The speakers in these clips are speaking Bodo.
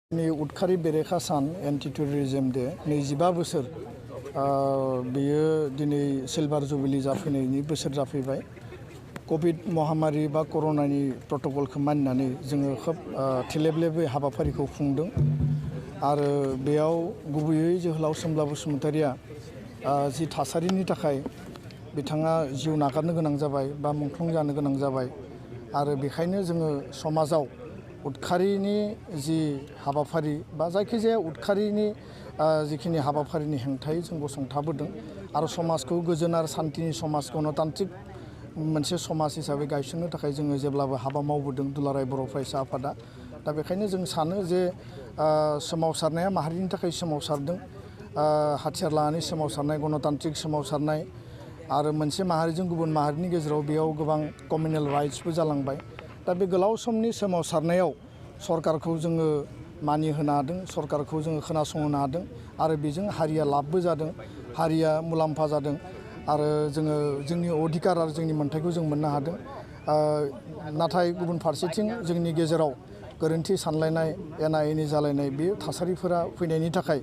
उदखारि बेरेखा सान एन्टि टेररिज्म डे 25 बोसोर बेयो दिनै सिलभार जुबिली जाफैनायनि बोसोर जाफैबाय। कोविड महामारी बा कर'नानि प्रट'कलखौ मानिनानै जोङो खोब थेलेबलेबै हाबाफारिखौ खुंदों आरो बेयाव गुबैयै जोहोलाव सोमब्ला बसुमतारिया जि थासारिनि थाखाय बिथाङा जिउ नागारनो गोनां जाबाय बा मुंख्लं जानो गोनां जाबाय आरो बेखायनो जोङो समाजाव उदखारिनि जि हाबाफारि बा जायखिजाया उदखारिनि जिखिनि हाबाफारिनि हेंथायै जों गसंथाबोदों आरो समाजखौ गोजोन आरो सान्थिनि समाज गणतान्त्रिक मोनसे समाज हिसाबै गायसननो थाखाय जोङो जेब्लाबो हाबा मावबोदों दुलाराय बर' फरायसा आफादा। दा बेखायनो जों सानो जे सोमावसारनाया माहारिनि थाखाय सोमावसारदों, हाथियार लानानै सोमावसारनाय, गणतान्त्रिक सोमावसारनाय आरो मोनसे माहारिजों गुबुन माहारिनि गेजेराव बेयाव गोबां कमिउनेल राइट्सबो जालांबाय। दा बे गोलाव समनि सोमावसारनायाव सरकारखौ जोङो मानिहोनो हादों, सरकारखौ जोङो खोनासंहोनो हादों आरो बेजों हारिया लाबबो जादों, हारिया मुलाम्फा जादों आरो जोङो जोंनि अधिकार आरो जोंनि मोन्थाइखौ जों मोननो हादों। नाथाय गुबुन फारसेथिं जोंनि गेजेराव गोरोन्थि सानलायनाय, एना एनि जालायनाय बे थासारिफोरा फैनायनि थाखाय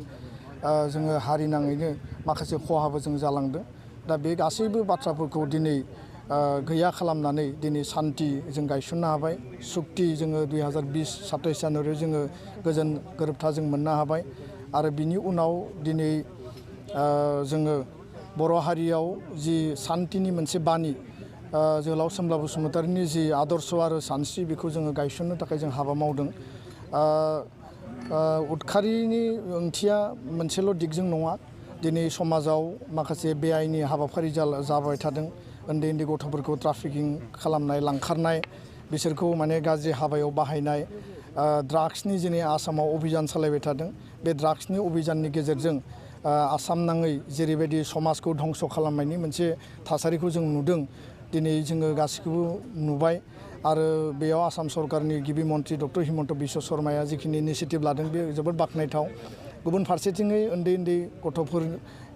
जोङो हारि नाङैनो माखासे खहाबो जों जालांदों। दा बे गासैबो बाथ्राफोरखौ दिनै गैया खालामनानै दिनै सान्थि जों गायसननो हाबाय, सुक्ति जोङो 2020-27 जानुवारियाव जोङो गोजोन गोरोबथा जों मोननो हाबाय आरो बिनि उनाव दिनै जोङो बर' हारियाव जि सान्थिनि मोनसे बानि जोहोलाव सोमब्ला बसुमतारिनि जि आदर्श आरो सानस्रि बेखौ जोङो गायसननो थाखाय जों हाबा मावदों। उदखारिनि ओंथिया मोनसेल' दिगजों नङा, दिनै समाजाव माखासे बेआइनि हाबाफारि जाबाय थादों। उन्दै उन्दै गथ'फोरखौ ट्राफिकिं खालामनाय, लांखारनाय, बिसोरखौ माने गाज्रि हाबायाव बाहायनाय, ड्राग्सनि दिनै आसामाव अभियान सालायबाय थादों। बे ड्राग्सनि अभियाननि गेजेरजों आसाम नाङै जेरैबायदि समाजखौ धंस' खालामनायनि मोनसे थासारिखौ जों नुदों, दिनै जोङो गासैखौबो नुबाय आरो बेयाव आसाम सरकारनि गिबि मन्थ्रि डक्टर हिमन्त बिश्व शर्माया जिखिनि इनिसिएटिभ लादों बे जोबोद बाख्नायथाव। गुबुन फारसेथिङै उन्दै उन्दै गथ'फोर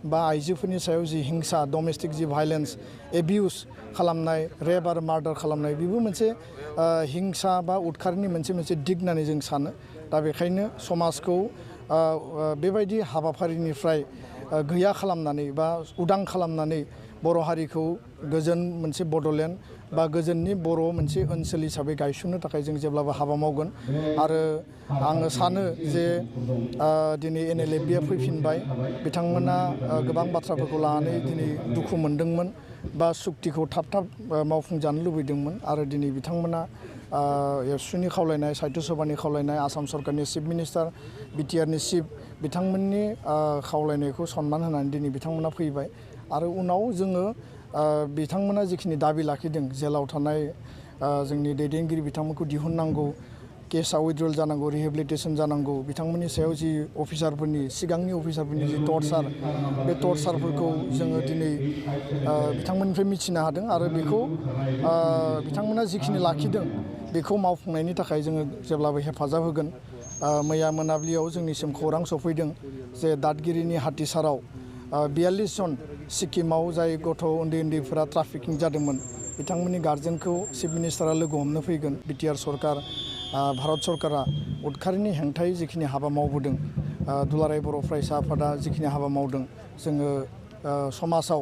बा आइजोफोरनि सायाव जि हिंसा, डमेस्टिक जि भायलेन्स, एबिउस खालामनाय, रेप आरो मार्डार खालामनाय, बेबो मोनसे हिंसा बा उदखारिनि मोनसे दिग होननानै जों सानो। दा बेखायनो समाजखौ बेबायदि हाबाफारिनिफ्राय गैया खालामनानै बा उदां खालामनानै बर' हारिखौ गोजोन मोनसे बड'लेण्ड बा गोजोननि बर' मोनसे ओनसोल हिसाबै गायसननो थाखाय जों जेब्लाबो हाबा मावगोन आरो आङो सानो जे दिनै NLFBआ फैफिनबाय, बिथांमोना गोबां बाथ्राफोरखौ लानानै दिनै दुखु मोनदोंमोन बा सुक्तिखौ थाब मावफुंजानो लुबैदोंमोन आरो दिनै बिथांमोना एबसुनि खावलायनाय, साहित्य सभानि खावलायनाय, आसाम सरकारनि चिफ मिनिस्टार, बिटिआरनि चिफ बिथांमोननि खावलायनायखौ सनमान होनानै दिनै बिथांमोना फैबाय आरो उनाव जोङो बिथांमोना जिखिनि दाबि लाखिदों, जेलाव थानाय जोंनि दैदेनगिरि बिथांमोनखौ दिहुननांगौ, केसआ उइथड्रल जानांगौ, रिहेबिलिटेसन जानांगौ, बिथांमोननि सायाव जि सिगांनि अफिसारफोरनि जि टर्चार, बे टर्चारफोरखौ जोङो दिनै बिथांमोननिफ्राय मिथिनो हादों आरो बेखौ बिथांमोना जिखिनि लाखिदों बेखौ मावफुंनायनि थाखाय जोङो जेब्लाबो हेफाजाब होगोन। मैया मोनाबिलियाव जोंनिसिम खौरां सफैदों जे दादगिरिनि हाथिसाराव 42 जन सिक्किमाव जाय गथ' उन्दैफोरा ट्राफिकिं जादोंमोन, बिथांमोननि गार्जेनखौ चिफ मिनिस्टारा लोगो हमनो फैगोन। बिटिआर सरकार, भारत सरकारा उदखारिनि हेंथायै जिखिनि हाबा मावबोदों, दुलाराय बर' फरायसा आफादा जिखिनि हाबा मावदों, जोङो समाजाव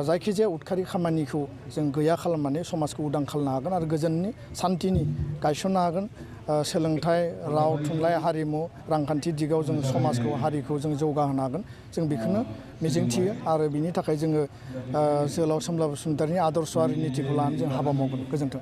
जायखिजाया उदखारि खामानिखौ जों गैया खालामनानै समाजखौ उदां खालामनो हागोन आरो गोजोननि सान्थिनि गायसननो हागोन। सोलोंथाइ, राव, थुनलाइ, हारिमु, रांखान्थि दिगाव जों समाजखौ, हारिखौ जों जौगाहोनो हागोन। जों बेखौनो मिजिंथियो आरो बिनि थाखाय जोङो जोहोलाव सोमब्ला बसुमतारिनि आदर्श आरो नितिखौ लानानै जों हाबा मावगोन। गोजोन्थों।